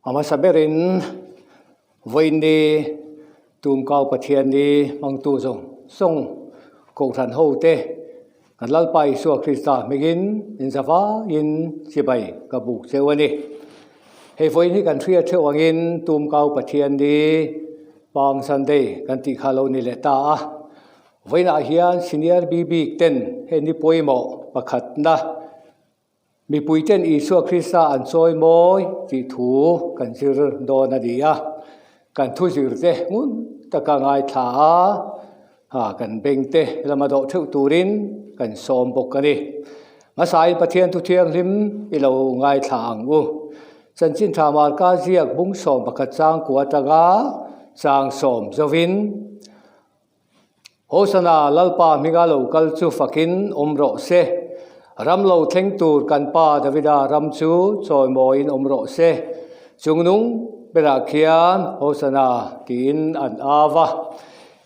A hmasa berin vawiinni tumkau Pathianni hmangtu zawng zawng Kohhran hote kan Lalpa Isua Krista hmingin inzavaiin chibai ka buk cheu a ni. Hei vawiin hi kan hria theuh angin tumkau Pathianni Palm Sunday kan tih kha lo ni leh ta a. Vawiinah hian Senior bibik ten hei ni pawimawh pakhatna Mipui ten Isua Krista an chawi mawi tih thu kan zir dawn a ni a, kan thu zir te ngun taka ngaithla a, ha kan beng te lama dawh theuh turin kan sawm bawk a ni. Hmasain Pathian thu thianghlim i lo ngaithla ang u. Chanchin tha Marka ziak bung 11 chang kua atanga chang sawm zovin Hosana Lalpa hminga lo kal chu fakin awm rawh se. Ram lo thleng tur kan pa Davida ram chu chawimawiin awm rawh se. Chungnung berah khian Hosana tiin an au a.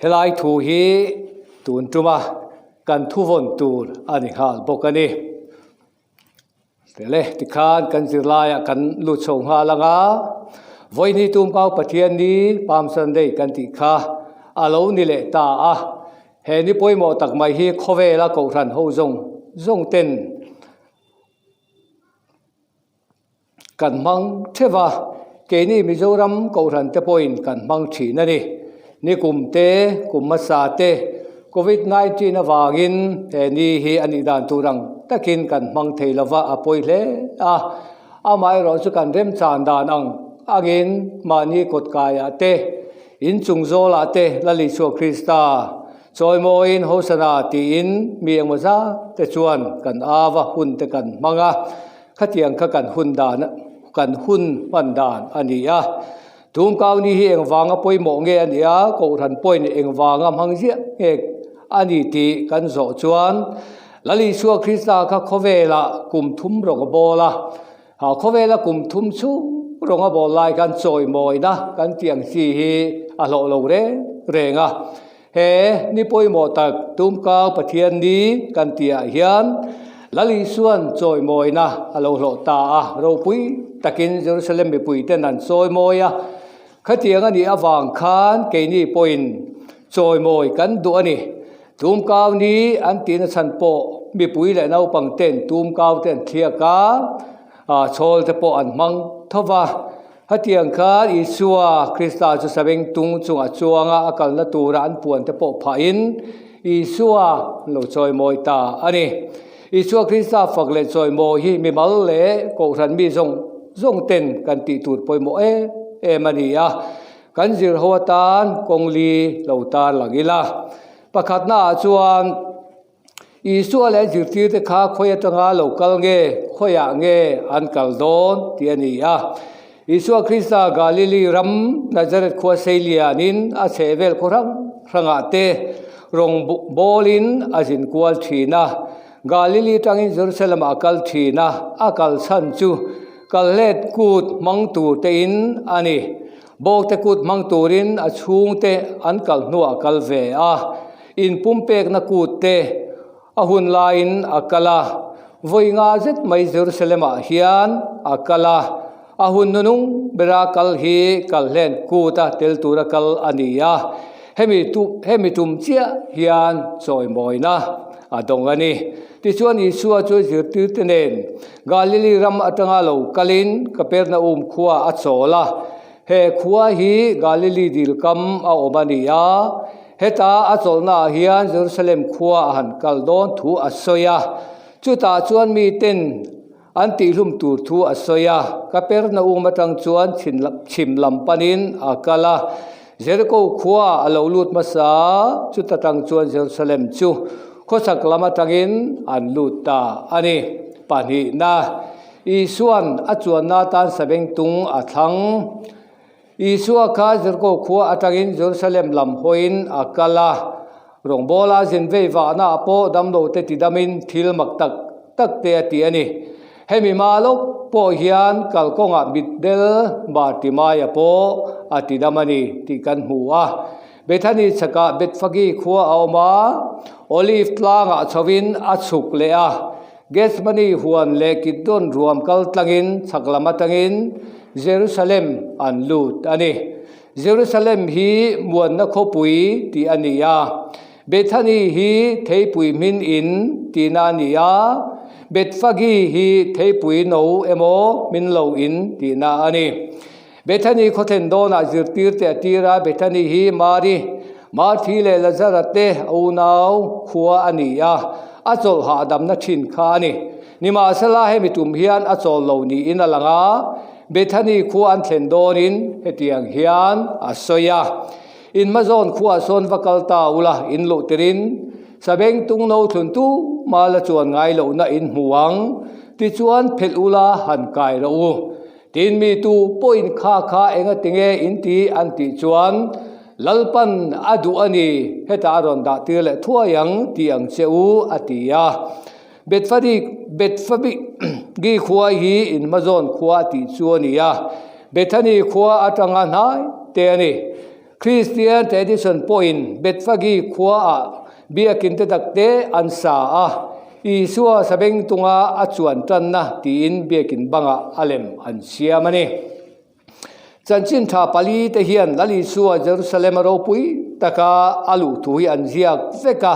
Helai thu hi tun tuma kan thuvawn tur a ni nghal bawk a ni. Tele tikhan kan zirlaiah kan lut chho nghal ang a, Vawihni tumkau Pathian ni Palm Sunday kan tih kha a lo ni leh ta a, he ni pawimawh tak mai hi khawvela kohhran ho zawng zawng ten kan hmang theuh a, keini Mizoram kohhran te pawhin kan hmang thin a ni. Ni kum te, kum hmasa te Covid 19 avangin he ni hi a nih dan tur ang takin kan hmang thei lova a pawi hle a, amaherawh chu kan remchan dan ang angin mahni kawt kaiah te, inchung zawlah te Lalisua Krista Chawimawiin Hosana tiin mi engmaw zat te chuan kan ava hun te kan hmang a, khatiang kha kan hun dan kan hun hman dan a ni a. Tumkau ni hi engvanga pawimawh nge a ni a, Kohhran pawhin engvanga hmang ziah nge a ni tih kan zawh chuan Lal Isua Krista kha khawvelah kum thum rawng a bawl a, Ha khawvela kum thum chhung rawng a bawl lai khan chawimawina kan tih ang chi hi a hlawh lo reng reng a. He ni pawimawh tak Tumkau Pathian ni kan tihah hian Lal Isuan chawimawina a lo hlawh ta a, ropui takin Jerusalem mipuiten an chawimawi a. Khatiang a nih avang khan keini pawhin chawimawi kan duh a ni. Tumkau ni an tihna chhan pawh mipui leh naupang ten tumkau te an thliak a, chhawl te pawh an hmang tho va. Hetiang khan Isua Krista chu saveng tung chungah chuanga a kalna tura an puan te pawh phahin Isua an lo chawimawi ta a ni. Isua Krista fak leh chawimawi hi mimal leh kohhran mi zawng zawng ten kan tih tur pawimawh em em a ni a. Kan zir ho atan kawng li lo tar lang ila. Pakhatnaah chuan Isua leh zirtirte kha khawi atanga lo kal nge, khawiah nge an kal dawn tih a ni a. Isua Krista Galili ram Nazareth khua seilianin a chhehvel khaw hrang hrangah te rawng bawlin a zin kual thin a. Galili tangin Jerusalem-ah a kal thin a, a kal chhan chu Kalhlet kut hmang tur tein a ni. Bawkte kut hmang turin a chhungte an kal hnuah a kal ve a. Inpumpekna kut te a hun laiin a kal a. Vawi nga zet mai Jerusalem-ah hian a kal a. A hun nunung bera kal hi kalhlen kuta tel tura kal a ni a. Hemi hemi tum chiah hian chawimawina a dawng a ni. Tichuan Isua chu zirtirte nen Galili ram atanga lo kalin Kapernaum khua a chawl a. He khua hi Galili dil kam a awm a ni a. Heta a chawlhnaah hian Jerusalem khua a han kal dawn thu a sawi a. Chutah chuan miten an tihhlum tur thu a sawi a. Kapernaum atang chuan chhim lam panin a kal a. Jeriko khua a lo lut hmasa a, chuta tang chuan Jerusalem chu khawchhak lam atangin an lut ta a ni. Pahnihna, Isua'n a chuanna atan sabeng tung a thlang. Isua kha Jeriko khua atangin Jerusalem lam hawiin a kal a, rawngbawla zin vei vahna ah pawh damlo te tidamin thil mak tak tak te a ti a ni. Hemi hma lawk pawh hian kalkawngah mitdel Bartimaia pawh a tidam a ni tih kan hmu a. Bethany chhakah Bethphage khua a awm a, Olive tlangah chhovin a chhuk leh a. Gethsemane huan leh Kidron ruam kal tlangin chhak lam atangin. Jerusalem an lut a ni. Jerusalem hi muanna khawpui tih a ni a, Bethany hi theipui hmin in tihna a ni a, Bethphage hi theipui no emaw hmin lo in tihna a ni. Bethany khawthlen dawnah zirtirte a tir a, Bethany hi Mari, Marthi leh Lazara te a unau khua a ni a, a chawlh hahdamna thin kha a ni. Nimahsela hemi tum hian a chawl lo niin a lang a, Bethany khua an thlen dawnin hetiang hian a sawi a, In hmazawn khuaah sawn va kal ta ula, in luh tirin sabeng tung no thlun tu mah la chuan ngai lohna in hmu ang, tichuan phelh ula han kai rawh u. Tin, mi tu pawhin kha kha enga tinge in ti an tih chuan, Lalpan a duh a ni, hetah a rawn dah tir leh thuai ang tih ang che u, a ti a. Betfadi, Betfabigi khua hi in hmazawn khua a tih chu a ni a, Bethany khua atanga hnai te a ni. Kristian tradition pawhin Bethphage khuaah biakin te tak te an sa a, Isua sabengtunga a chuan tanna tiin biakin bangah a lem an siam a ni. Chanchin tha pali te hian Lal Isua Jerusalem a ropui taka a luh thu hi an ziak vek a,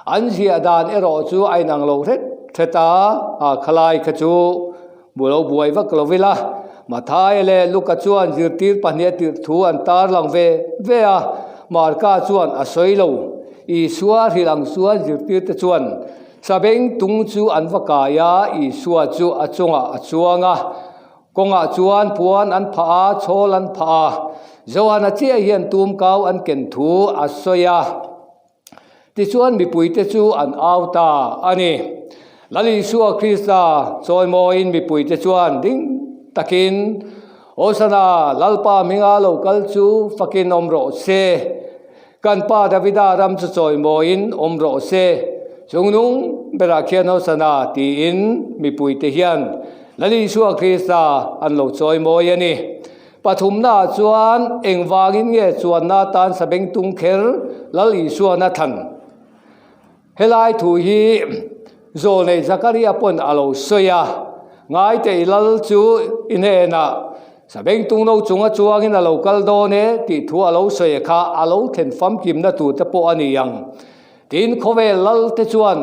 an ziah dan erawh chu a inang lo hret hret a, khalai kha chu Bu lo buai vak lo ila, Mathaia leh Luka chuan zirtir pahniha tirh thu an tar lang ve ve a, Marka chuan a sawi lo. Isua hrilh ang chuan zirtirte chuan sabeng tung chu an va kai a, Isua chu a chungah a chuang a, kawngah chuan puan an phah a, chhawl an phah a, Johana chiah hian tumkau an ken thu a sawi a. Tichuan mipuite chu an au ta a ni. Lal Isua Krista chawimawiin mipuite chuan ding takin, Hosana, Lalpa hminga lo kal chu fakin awm rawh se. Kan pa Davida ram chu chawimawiin awm rawh se. Chungnung berah khian Hosana tiin mipuite hian Lal Isua Krista an lo chawimawi a ni. Pathumnaah chuan engvangin nge chuanna atan sabengtung kher Lal Isuan a thlan? Helai thu hi Zawlnei Zakaria pawn a lo sawi a, Ngaiteih Lal chu i hnenah sabengtung no chunga chuangin a lo kal dawn e tih thu a lo sawi kha a lo thlen famkimna tur te pawh a ni ang. Tin, khawvel lal te chuan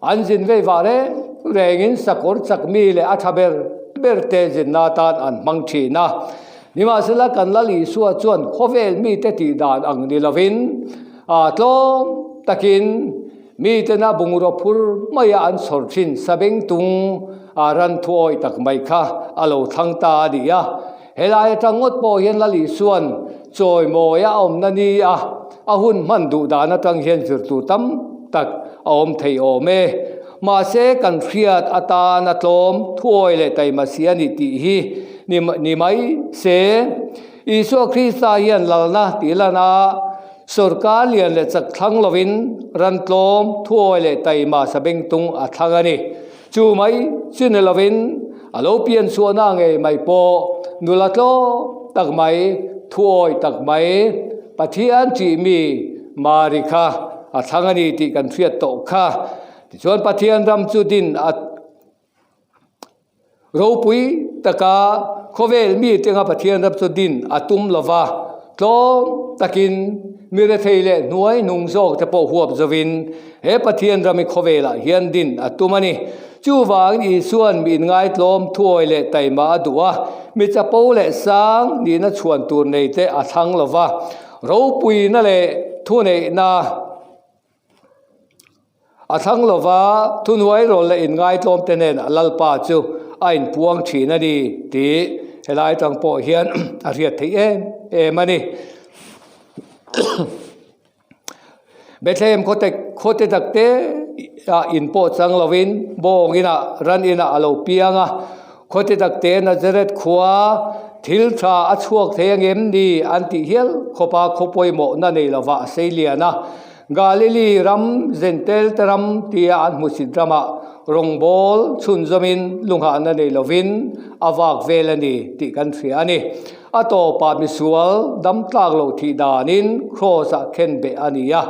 an zin vei vah reng rengin sakawr chak mi leh a tha ber ber te zinna atan an hmang thin a. Nimahsela kan Lal Isua chuan khawvel mite tih dan ang ni lovin tlawm takin mitena bungraw phur maia an chhawr thin sabengtung ran thuawi tak mai kha a lo thlang ta a ni a. Helai atang ngawt pawh hian Lal Isua'n chawimawi a awmna ni a, a hun hman duh dan atang hian zir tur tam tak a awm thei awm e. Mahse, kan hriat atan a tlawm thuawi leh taima si a ni tih hi ni mai se. Isua Krista hian lalna tih lan a, sawrkar lian leh chak thlang lovin ran tlawm thuawi leh taima sabengtung a thlang a ni. Chu mai chu ni lovin a lo pian chhuahna ngei mai pawh nula tlawm tak mai, thuawi tak mai, Pathian ṭih mi Mari kha a thlang a ni tih kan hriat tawh kha. Tichuan Pathian ram chu din a ropui taka khawvel mi tenga Pathian ram chu din a tum lova, tlawm takin mi rethei leh hnuai hnung zawk te pawh huap zovin He Pathian ram i khawvelah hian din a tum a ni. Chuvangin Isua'n mi inngaitlawm, thuawi leh taima a duh a, mi chapo leh sang nihna chhuan tur nei te a thlang lo va, ropuina leh thuneihna a thlang lo va, thuhnuairawl leh inngaitlawm te nen a Lalpa chu a inpuang thin a ni tih helai atang pawh hian a hriat theih em em a ni. Bethlehem khawte khawte tak te ah in pawh chang lovin bawng inah ran inah a lo piang a, khawte tak te Nazareth khua thil tha a chhuak thei angem ni an tih hial khawp a khaw pawimawhna nei lova a sei lian a, Galilee ram Zentel te ram tia an hmusit ramah rawngbâwl chhunzawmin lunghahna nei lovin a vak vel a ni tih kan hria a ni. A tawpah misual dam tlak loh thih danin Kraws-ah khen beh a ni a.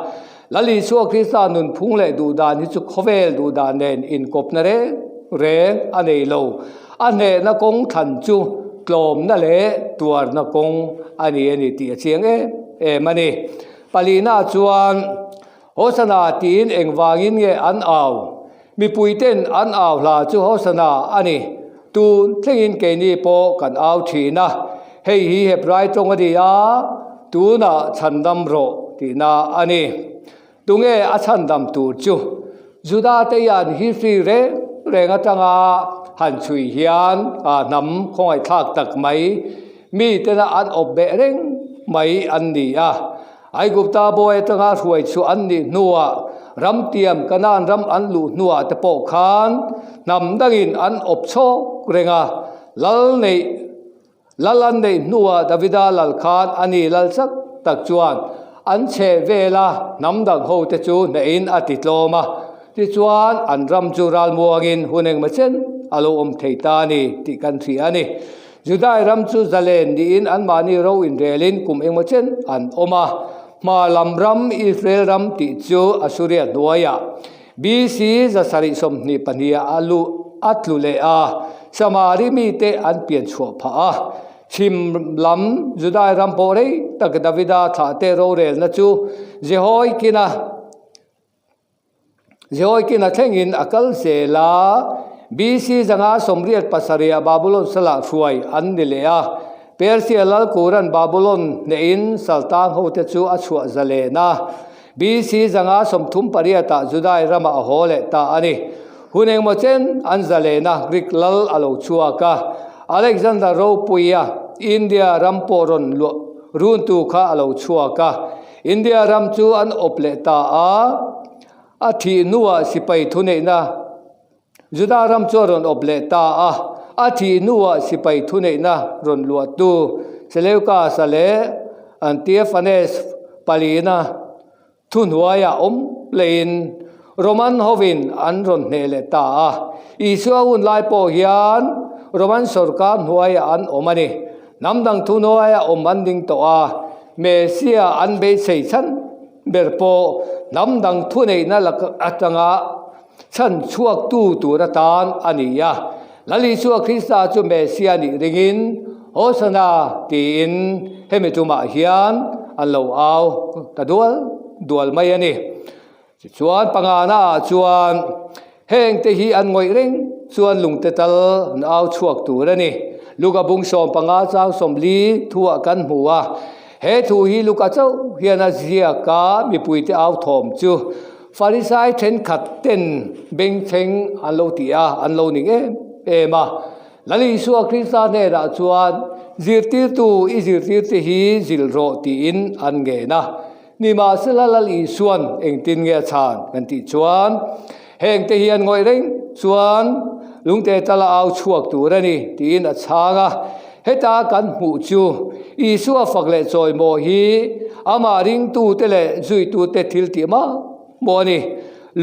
Lal Isua Krista nunphung leh duhdan hi chu khawvel duhdan nen inkawpna reng reng a nei lo. A hnehna kawng thlan chu. tlawmna leh tuarna kawng a ni a ni tih a chiang em em a ni. Palina chuan Hosana tiin engvangin nge an au? Mipuiten an au hla chu Hosana a ni. Tun thlengin keini pawh kan au thin a, hei hi Hebrai tawng a ni a, tunah chhandam rawh tihna a ni. Tunge a chhandam tur chu? Juda te hian history reng reng atanga han chhui hian hnam khawngaihthlak tak mai mi tena an awp beh reng mai an ni a. Aigupta bawi atanga hruai chhuah an nih hnuah ramtiam Kanaan ram an luh hnuah te pawh khan hnam dangin an awp chhawk reng a, lal neih Lal an neih hnuah Davida lal khan a ni lal chak tak chuan an chheh vela hnam dang hote chu hnehin a ti tlawm a, tichuan an ram chu ralmuangin hun engmaw chen a lo awm thei ta a ni tih kan hria a ni. Judai ram chu zalen niin anmahni ro inrelin kum engmaw chen an awm a, hma lam ram Israel ram tih chu Assuria hnuaiah BC 722 ah a luh a tlu leh a, Samari mite an pian chhuah phah a. Chhim lam Judai ram pawh rei tak Davida thlahte rorelna chu Jehoiakina Jehoiakina thlengin a kal zel a. BC 587 ah Babulon salah hruai an ni leh a. Persia lal Kuran Babulon hnehin Saltang hote chu a chhuah zalen a. BC 538 ah Judai ramah a haw leh ta a ni. Hun engmaw chen an zalena Greek lal a lo chhuak a, Alexander ropuia India ram pawh rawn luah runtu kha a lo chhuak a, India ram chu an awp leh ta a, a thih hnuah sipai thuneihna Juda ram chu a rawn awp leh ta a, a thih hnuah sipai thuneihna rawn luahtu Seleucus-a leh Antiphanes palina thuhnuaiah awm lehin Roman hovin an rawn hneh leh ta a. Isua hun lai pawh hian Roman sawrkar hnuaiah an awm a ni. Hnam dang thuhnuaiah awm an ding tawh a, Messiah an beisei chhan ber pawh hnam dang thuneihna lak atanga Chhan chhuaktu tur atan a ni a. Lal Isua Krista chu Messia nih ringin Hosana tiin hemi tumah hian an lo au ta dual dual mai a ni. Tichuan pangana ah chuan hengte hi an ngawih reng chuan lungte tal an au chhuak tur a ni. Luka bung 15 chang 40 thuah kan hmu a. He thu hi Luka chauh hian a ziak a, mipuite au thawm chu Farisai thenkhat ten bengchheng an lo ti a, an lo ning em em a. Lal Isua Krista hnenah chuan, Zirtirtu, i zirtirte hi zilh rawh tiin an ngen a. Nimahsela Lal Isuan engtin nge a chhan kan tih chuan, Hengte hi an ngawih reng chuan lungte tala au chhuak tur a ni tiin a chhang a. Heta kan hmuh chu Isua fak leh chawimaw hi amah ringtute leh zuitute thil tih mah mawh a ni.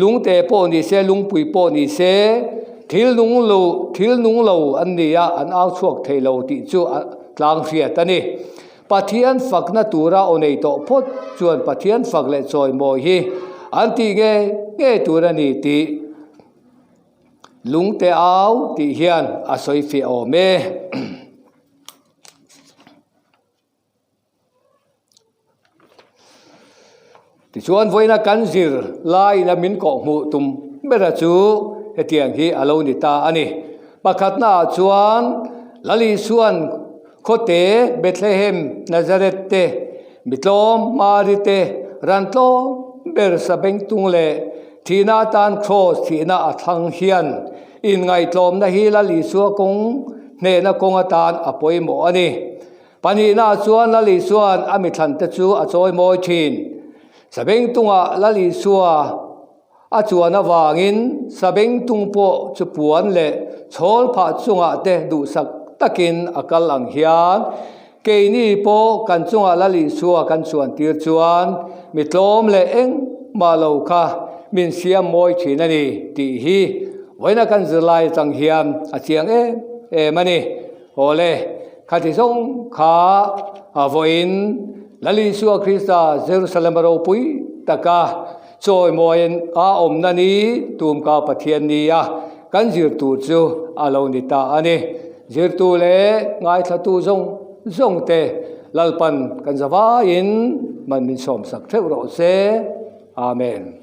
Lungte pawh ni se, lungpui pawh ni se, thil nung lo, thil nung lo an ni a, an au chhuak thei lo tih chu a tlang hriat a ni. Pathian fakna tura aw nei tawh phawt chuan Pathian fak leh chawimawi hi an tih nge nge tur a ni tih Lungte au tih hian a sawi fiah awm e. Tichuan vawiina kan zir laiin a min kawhhmuh tum bera chu hetiang hi a lo ni ta a ni. Pakhatnaah chuan Lal Isua'n khawte Bethlehem, Nazareth te, Mitlawm, Mari te, ran tlawm ber Sabengtung leh thihna atan Kraws thihna a thlang hian inngaihtlawmna hi Lal Isua kawng hnehna kawng atan a pawimawh a ni. Pahnihnaah chuan Lal Isua'n a mithlante chu a chawimawi thin. Sabengtungah Lal Isua A chuan avangin sabengtung pawh chu puan leh chhawl phah chungah te duhsak takin a kal ang hian keini pawh kan chungah Lal Isua kan chuan tir chuan mi tlawm leh engmah lo kha min siam mawi thin a ni tih hi vawiina kan zirlai atang hian a chiang em em a ni. Awle, khati zawng kha a vawiin Lal Isua Krista Jerusalem a ropui taka Chawimawiin a awmna ni tumka Pathian nia kan zir tur chu a lo ni ta a ni. Zirtu leh ngaithlatu zawng zawng te Lalpan kan zavaiin man min sawmsak theuh rawh se. Amen.